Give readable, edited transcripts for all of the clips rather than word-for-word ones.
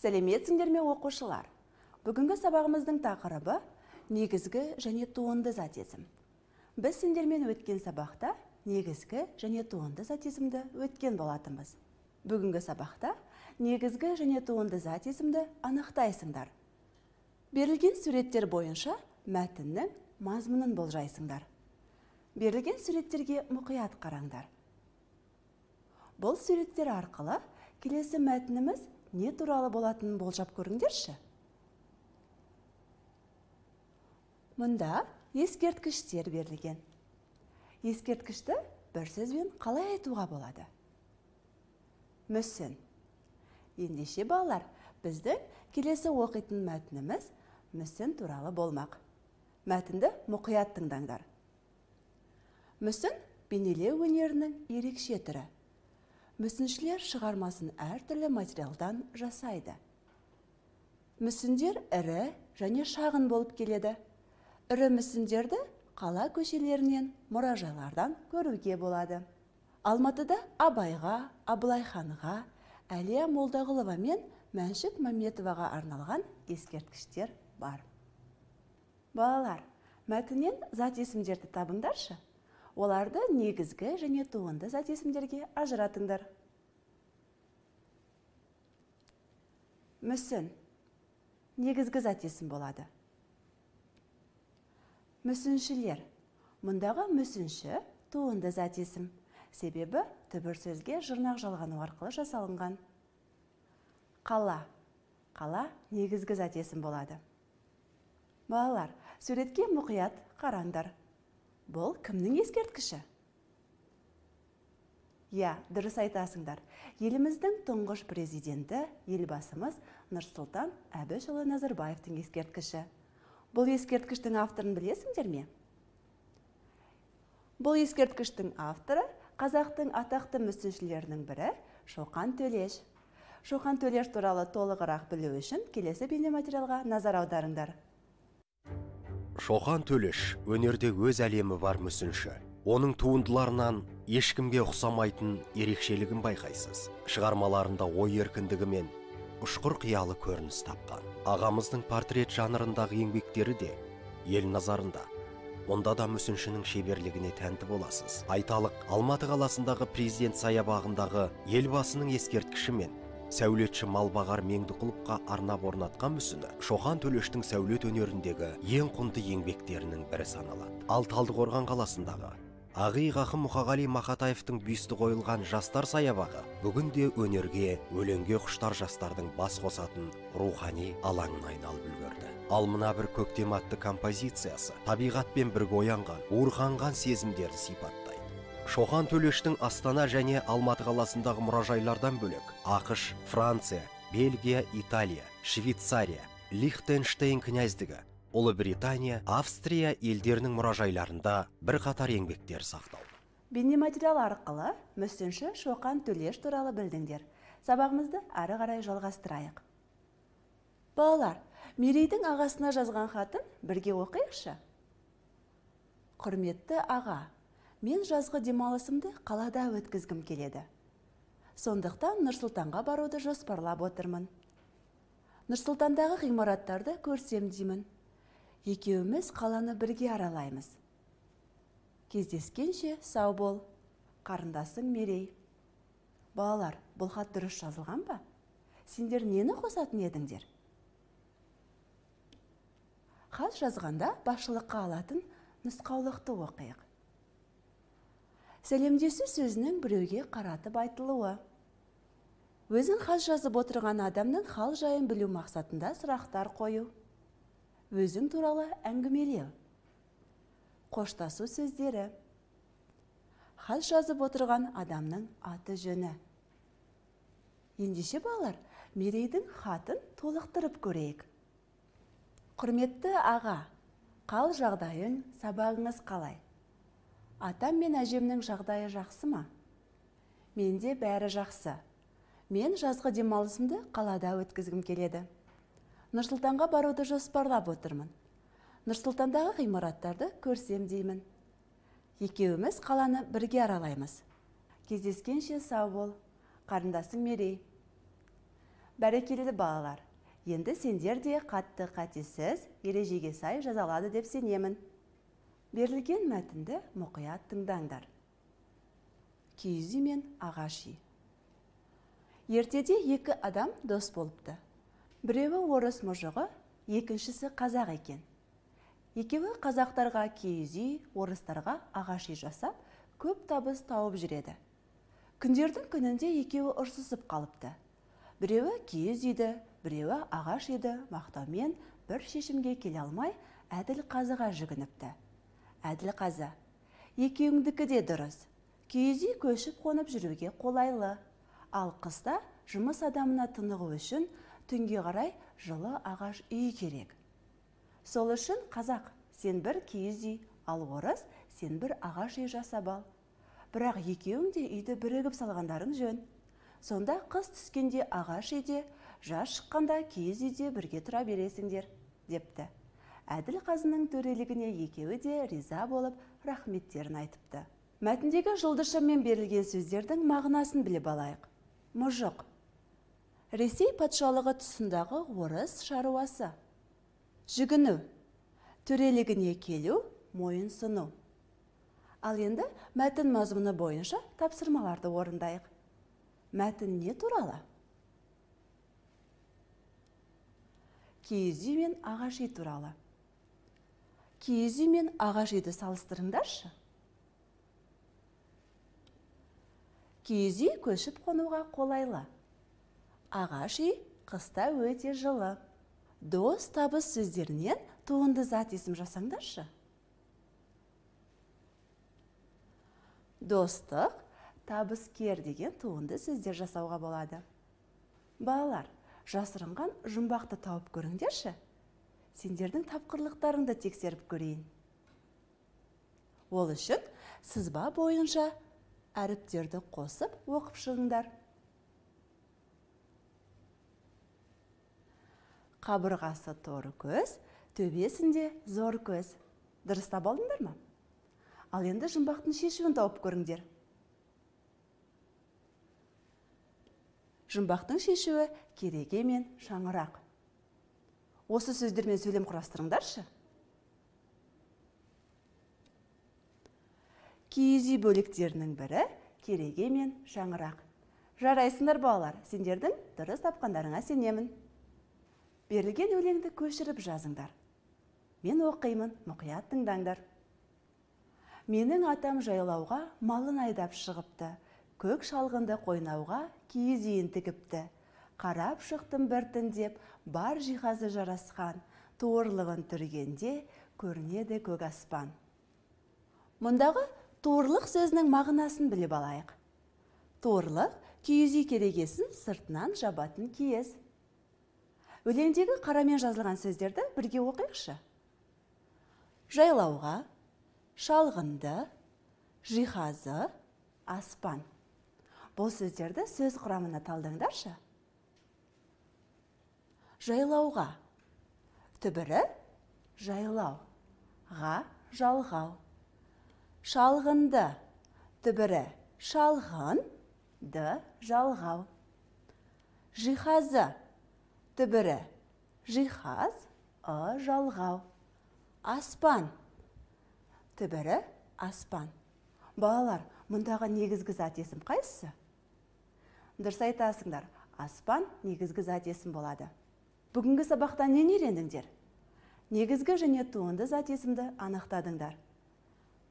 Сәлеметсіңдер ме, оқушылар? Бүгінгі сабағымыздың тақырыбы негізгі және туынды зат есім. Біз сендермен өткен сабақта негізгі және туынды зат есімді өткен болатынбыз. Бүгінгі сабақта негізгі және туынды зат есімді анықтайсыңдар. Берілген суреттер бойынша мәтіннің мазмұнын болжайсыңдар. Берілген суреттерге мұқият қараңдар. Бұл суреттер арқылы келесі мәтініміз не туралы болатынын болжап көріңдерші. Мұнда ескерткіштер берілген. Ескерткішті бір сөзбен қалай айтуға болады? Мүсін. Ендеше, балалар, біздің келесі оқитын мәтініміз мүсін туралы болмақ. Мәтінді мұқият тыңдаңдар. Мүсін бейнелеу өнерінің ерекше түрі. Мүсіншілер шығармасын әртүрлі материалдан жасайды. Мүсіндер ірі және шағын болып келеді. Ірі мүсіндерді қала көшелерінен, мұражайлардан көруге болады. Алматыда Абайға, Абылайханға, Әлия Молдағұлова мен Мәншүк Мәметоваға арналған ескерткіштер бар. Балалар, мәтіннен зат есімдерді табыңдаршы. Оларды негізгі және туынды зат есімдерге ажыратыңдар. Мүсін негізгі зат есім болады. Мүсіншілер. Мұндағы мүсінші туынды зат есім. Себебі түбір сөзге жұрнақ жалғану арқылы жасалынған. Қала. Қала негізгі зат есім болады. Балалар, суретке мұқият қараңдар. Бұл кімнің ескерткіші? Иә, дұрыс айтасыңдар. Еліміздің тұңғыш президенті, елбасымыз Нұрсұлтан Әбішұлы Назарбаевтың ескерткіші. Бұл ескерткіштің авторын білесіңдер ме? Бұл ескерткіштің авторы қазақтың атақты мүсіншілерінің бірі Шоқан Төлеш. Шоқан Төлеш туралы толығырақ білу үшін келесі бейнематериалға назар аударыңдар. Шоқан Төлеш өнерде өз әлемі бар мүсінші. Оның туындыларынан ешкімге ұқсамайтын ерекшелігін байқайсыз. Шығармаларында ой еркіндігі мен ұшқыр қиялы көрініс тапқан. Ағамыздың портрет жанрындағы еңбектері де ел назарында. Онда да мүсіншінің шеберлігіне тәнті боласыз. Айталық, Алматы қаласындағы президент саябағындағы елбасының ескерткіші мен сәулетші Малбағар Меңдіқұловқа арнап орнатқан мүсіні Шоқан Төлештің сәулет өнеріндегі ең құнды еңбектерінің бірі саналады. Ал Талдықорған қаласындағы Ағиық ақын Мұқағали Мақатаевтың бюсті қойылған жастар саябағы бүгінде өнерге, өлеңге құштар жастардың бас қосатын рухани алаңына айналып үлгерді. Ал мына бір көктем атты композициясы табиғатпен бірге оянған, буырқанған сезімдерді сипаттайды. Шоқан Төлештің Астана және Алматы қаласындағы мұражайлардан бөлек, АҚШ, Франция, Бельгия, Италия, Швейцария, Лихтенштейн князьдігі, Ұлыбритания, Австрия елдерінің мұражайларында бірқатар еңбектер сақталды. Бейнематериал арқылы мүсінші Шоқан Төлеш туралы білдіңдер. Сабағымызды ары қарай жалғастырайық. Балалар, Мерейдің ағасына жазған хатын бірге оқиықшы. Құрметті аға, мен жазғы демалысымды қалада өткізгім келеді. Сондықтан Нұр-Сұлтанға баруды жоспарлап отырмын. Нұр-Сұлтандағы ғимараттарды көрсем деймін. Екеуміз қаланы бірге аралаймыз. Кездескенше сау бол, қарындасың Мерей. Балалар, бұл хат дұрыс жазылған ба? Сендер нені қосатын едіңдер? Хат жазғанда басшылыққа алатын нұсқаулықты оқиық. Сәлемдесу сөзінің біреуге қаратып айтылуы. Өзің хат жазып отырған адамның хал жайын білу мақсатында сұрақтар қою. Өзің туралы әңгімелеу. Қоштасу сөздері. Хат жазып отырған адамның аты жөні. Ендеше, балалар, Мерейдің хатын толықтырып көрейік. Құрметті аға, қал жағдайың, сабағыңыз қалай? Атам мен әжемнің жағдайы жақсы ма? Менде бәрі жақсы. Мен жазғы демалысымды қалада өткізгім келеді. Нұр-Сұлтанға баруды жоспарлап отырмын. Нұр-Сұлтандағы ғимараттарды көрсем деймін. Екеуміз қаланы бірге аралаймыз. Кездескенше сау бол, қарындасың Мерей. Бәрекелді балалар. Енді сендер де қатты қатесіз, ережеге сай жаза алады деп сенемін. Берілген мәтінді мұқият тыңдаңдар. Киіз үй мен ағаш үй. Ертеде екі адам дос болыпты. Біреуі орыс мұжығы, екіншісі қазақ екен. Екеуі қазақтарға киіз үй, орыстарға ағаш үй жасап, көп табыс тауып жүреді. Күндердің күнінде екеуі ұрсысып қалыпты. Біреуі киіз үйді, біреуі ағаш үйді мақтаумен бір шешімге келе алмай, әділ қазыға жүгініпті. Әділ қазы: екеуіңдікі де дұрыс. Киіз үй көшіп қонып жүруге қолайлы. Ал қыста жұмыс адамына тынығу үшін түнге қарай жылы ағаш үй керек. Сол үшін қазақ, сен бір киіз үй, ал орыс, сен бір ағаш үй жасап ал. Бірақ екеуің де үйді бірігіп салғандарың жөн. Сонда қыс түскенде ағаш үйде, жаз шыққанда киіз үйде бірге тұра бересіңдер, депті. Әділ қазының төрелігіне екеуі де риза болып, рахметтерін айтыпты. Мәтіндегі жұлдызшамен берілген сөздердің мағынасын біліп алайық. Мұжық. Ресей патшалығы тұсындағы орыс шаруасы. Жүгіну. Төрелігіне келу, мойын сұну. Ал енді мәтін мазмұны бойынша тапсырмаларды орындайық. Мәтін не туралы? Киіз үй мен ағаш үй туралы. Киіз үй мен ағаш үйді салыстырыңдаршы. Киіз үй көшіп қонуға қолайлы. Ағаш үй қыста өте жылы. Дос табыс сөздерінен туынды зат есім жасаңдаршы. Достық, табыскер деген туынды сөздер жасауға болады. Балалар, жасырынған жұмбақты тауып көріңдерші. Сендердің тапқырлықтарыңды тексеріп көрейін. Ол үшін сызба бойынша әріптерді қосып оқып шығыңдар. Қабырғасы торы көз, төбесінде зор көз. Дұрыс таба алдыңдар ма? Ал енді жұмбақтың шешуін тауып көріңдер. Жұмбақтың шешуі кереге мен шаңырақ. Осы сөздермен сөйлем құрастырыңдаршы. Киіз үй бөліктерінің бірі кереге мен шаңырақ. Жарайсыңдар балалар, сендердің дұрыс тапқандарыңа сенемін. Берілген өлеңді көшіріп жазыңдар. Мен оқимын, мұқият тыңдаңдар. Менің атам жайлауға малын айдап шығыпты. Көк шалғынды қойнауға киіз үйін тігіпті. Қарап шықтым біртіндеп, бар жиһазы жарасқан, туырлығын түргенде көрінеді көк аспан. Мұндағы туырлық сөзінің мағынасын біліп алайық. Туырлық киіз үй керегесін сыртынан жабатын киіз. Өлеңдегі қарамен жазылған сөздерді бірге оқиықшы. Жайлауға, шалғынды, жиһазы, аспан. Бұл сөздерді сөз құрамына талдаңдаршы. Жайлауға. Түбірі жайлау, ға жалғау. Шалғынды. Түбірі шалғын, ды жалғау. Жиһазы. Түбірі жиһаз, ы жалғау. Аспан. Түбірі аспан. Балалар, мұндағы негізгі зат есім қайсысы? Дұрыс айтасыңдар, аспан негізгі зат есім болады. Бүгінгі сабақта нені үйрендіңдер? Негізгі және туынды зат есімді анықтадыңдар.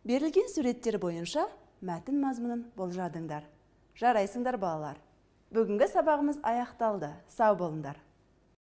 Берілген суреттер бойынша мәтін мазмұнын болжадыңдар. Жарайсыңдар балалар. Бүгінгі сабағымыз аяқталды. Сау болыңдар.